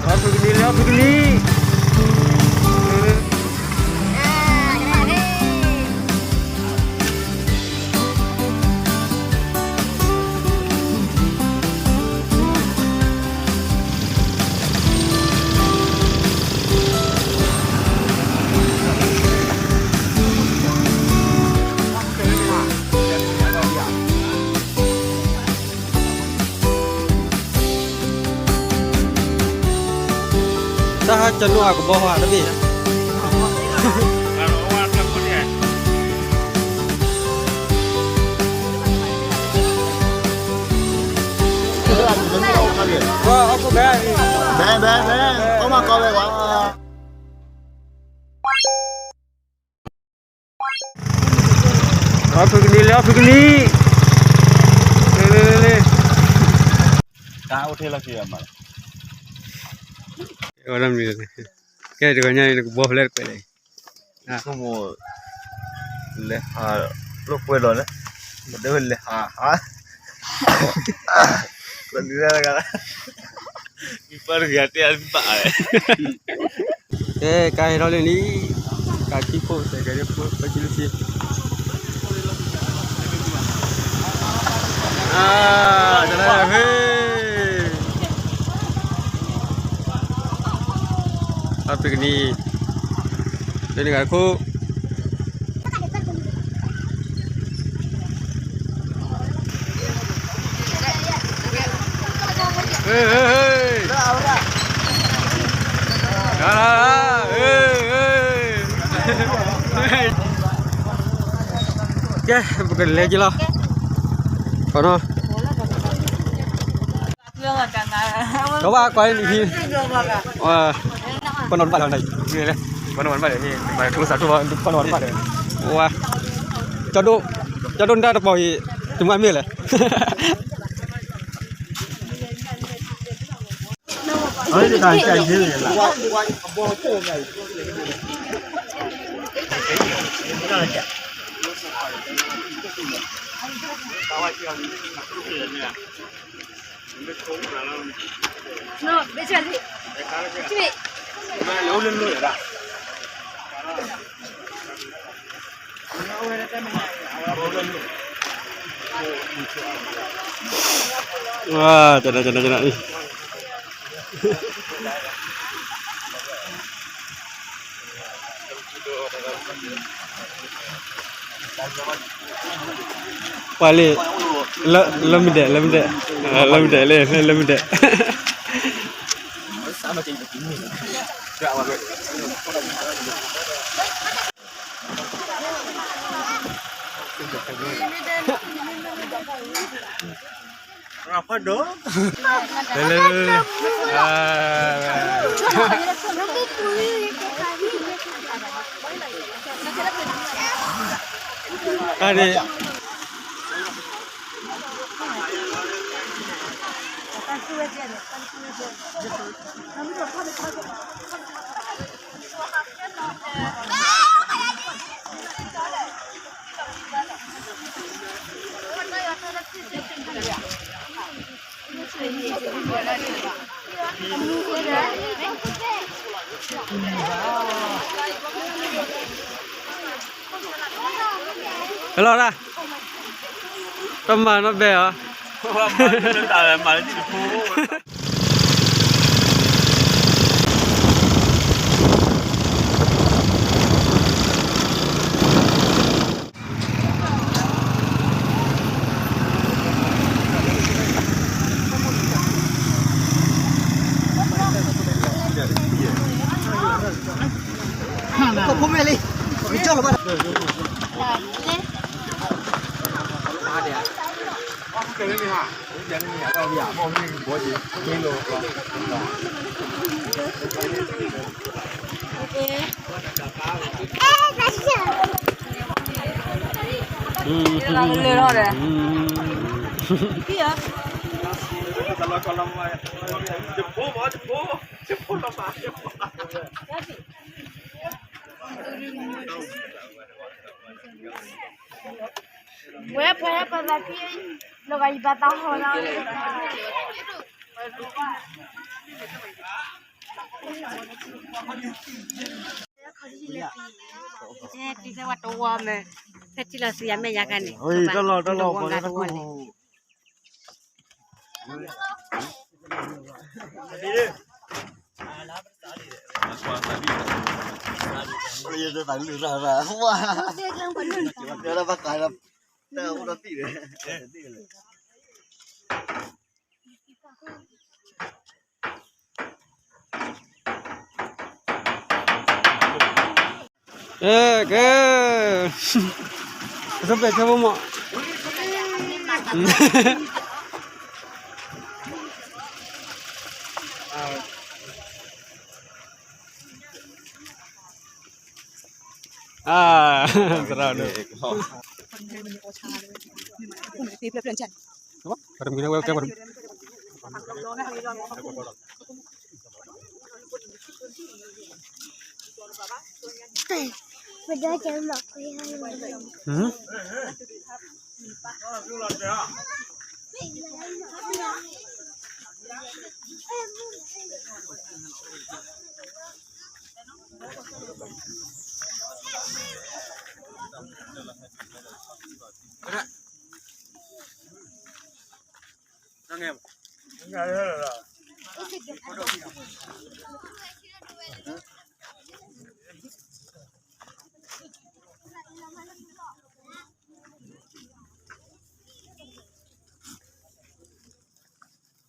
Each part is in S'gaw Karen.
အီၣ်ဖုကနံၤလံ အီၣ်ဖုကနံၤ. တၢ်ဟးကၢနူၢ်အကဘီဟါတဘ့ၣ်. ဘဲ ဘဲ ဘဲ အီၣ်မၤကီဝဲဝါ. အီၣ်ဖုကနံၤလံ အီၣ်ဖုကနံၤ. လံ လံ လံ လံ. တၢ်အိၣ်ထဲလီၤက့ၤအမးလီၤ. အီၣ်ဒၣ်မံၤလီၤ. ကဲ တဂီၤညါအံၤ နကဘီဖဲလဲၣ်တကွဲးလဲၣ်. ဆိကမိၣ် လဲၤဟး လိာ်ကွဲလီၤလဲၣ်. ပဒိလဲၤဟးဟး ပဒိလဲၤဟး ပၢ်တဂၤတဲအဘၣ်လဲၣ်. ကဲ ကါဟဲထီၣ်လံလံ, ကါခံခိၣ်စဲးကဲၤဒၣ်ခိၣ် ပၢ်ခံလံခံ, အါ တလၢဟ့ၣ်, အပကနံၤ, လၢနဂၤခိၣ် ဟ့ၣ် ဟ့ၣ် ဟ့ၣ်, ကဲ ပကလဲၤက့ၤလီၤ, ကီးနီၤ ကဘၣ်ကွၢ်နံၤဟံၣ်, ပှၤနီၢ်တဘၣ်လၢၤ, ပှၤနီၢ်တဘၣ်လၢၤ, ပှၤနီၢ်တဘၣ်လၢၤ, ပှၤနီၢ်တဘၣ်လၢၤ, ကၠီဒိၣ်, ကၠီဒိၣ်နတၢ်တပီၤအံၤ, တမ့ၢ်မ့ၢ်လဲၣ်, ပှၤလံ, လၢမုၢ်ဒဲး, လၢမုၢ်ဒဲး, လၢမုၢ်ဒဲးလံ, လၢမုၢ်ဒဲး. ဟဲလီၤဒၣ်, တမၤနီတဘဲအီၤ. တံၤသဲဝဲတဝီမဲာ်, ဖဲထံလီၤသံယၤမဲာ်ယၤခါန့ၣ်, တလီၤတလီၤပှၤတဝီန့ၣ်, အဲ ကဲ, ကစၢ်ပဲာ်ဆၢဖိမး, အါ, သရၣ်ဒိၣ်, ပတမံၤဝဲကဲပတမံၤ မ့ၢ်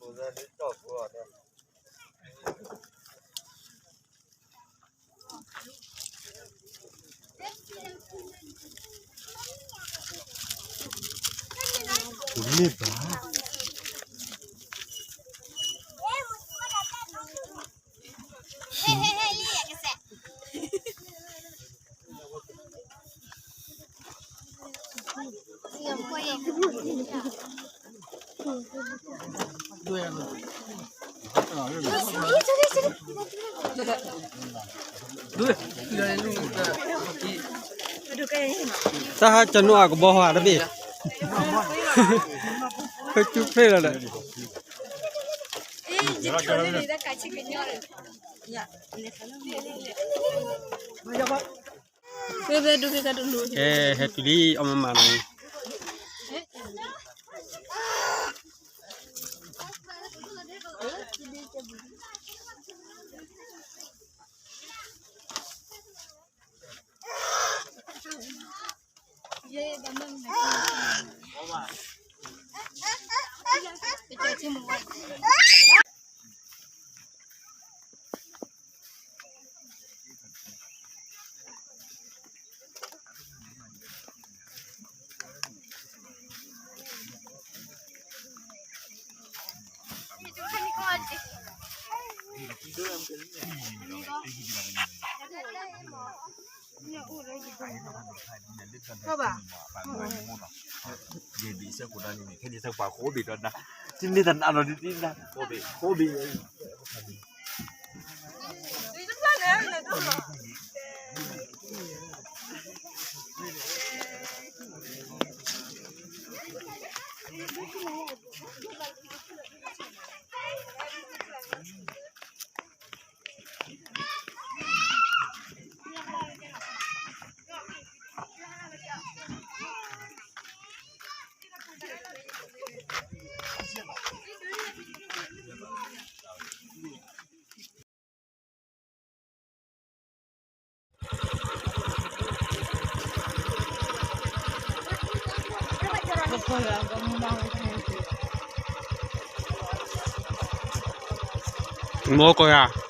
ဘၣ် တၢ်ဟးကနိးအကဘီဟါတဘ့ၣ်, ဖဲကၠူဖျ့လီၤဒီး ကဲ ဟဲတုၤလံ အီၣ်မးမးနီၤ. မိၢ်ကီၢ်ယၤ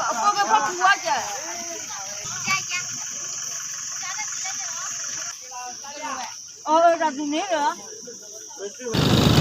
အဖိကဖီၣ်ထူဝါကဲ, အတၢ်ဒုးန့ၣ်ဒီး,